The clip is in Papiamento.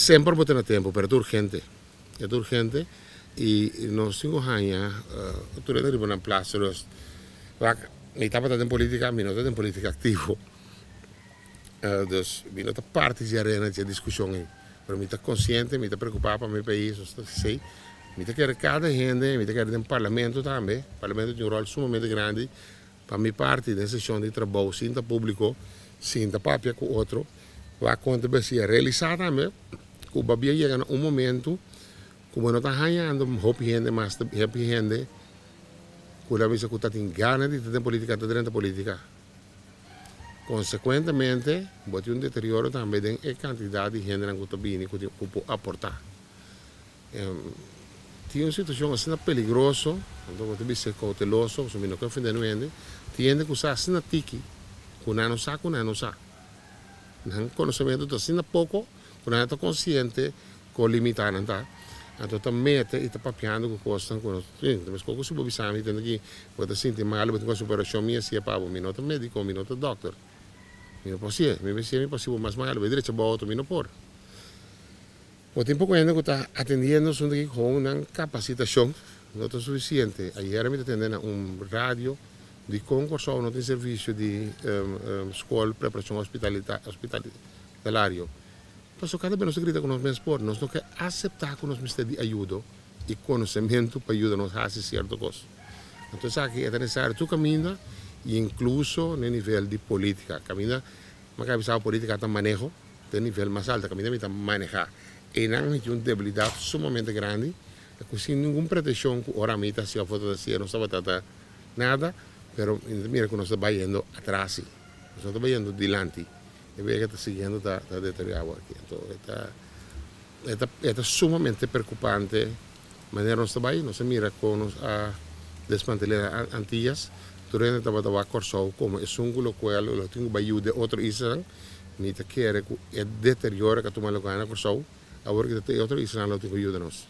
Semper bo ta na tempu, pero ta urgente. E ta urgente i nos tin ku haña tur hende riba nan plas. Dus, wak, mi tabata den politica, mi no ta den politica aktivo. Dus mi no ta parti dje arena dje diskushon ei. Pero mi ta konsiente, mi ta preokupá pa mi pais, nos ta esei. Mi ta kere kada hende, mi ta kere den parlamento tambe. Parlamento tin un ròl sumamente grandi. Pa mi parti den seshon di trabou sinta públiko, sinta papia ku otro, wak kon ta besi a realisá tambe ku babia yega na un momentu ku bo no ta hañando hopi hende mas, hopi hende ku ta bisa ku ta tin gana di ta den polítika ta drenta polítika. Konsekuentemente bo tin un deterioro tambe den e kantidat di hendenan ku ta bini ku tin ku por aportá. Tin un situashon asina peligroso, anto bo ta bisa kouteloso, pasobra mi no ke ofendé nu hende, tin hende ku sa asina tiki ku nan no sa ku nan no sa. Nan konosementu ta asina poko ku nan no ta konsiente kon limitá nan ta. Anto ta mete i ta papiando ku kosnan ku no ta meskos ku si bo bisa mi tende ki bo ta sinti malu, bo tin ku hasi operashon, mi hasié pa bo. Mi no ta médiko, mi no ta dòkter. Mi no por hasié. Mi mester mi por hasi bo mas malu, bo e drecha bo outo, mi no por. Bo tin poko hende ku ta atendiendo asuntu aki kon nan kapasitashon no ta sufisiente. Ayera mi ta tende na un radio di kon Kòrsou no tin servisio di skol preparashon hospitalario. Pasobra kada bes nos ta grita ku nos mes por, nos no ke aseptá ku nos mester di ayudo i konosementu pa yuda nos hasi sierto kos. Anto esaki e ta nesesario tur kaminda i inkluso na e nivel di polítika. Kaminda mi a kaba bisa polítika ta maneho. Den nivel mas alto kaminda mi ta maneha einan mi tin un debilidat sumamente grandi ku sin ningun pretenshon ku ora mi ta hasi of otro ta hasi nos tabata ta nada pero mi ta mira ku nos ta bayendo atras si nos no ta bayendo dilanti e wega ta siguiendo ta deteriora awor aki anto e ta e ta e ta sumamente preokupante manera nos ta bai nos a mira kon nos a desmantelá Antillas tur hende tabata wak Kòrsou komo esun ku lokual lo tin ku bai yuda e otro islanan. Mi ta kere ku e deterioro ku a tuma lugar na Kòrsou, awor ku ta e otro islanan lo tin ku yuda nos.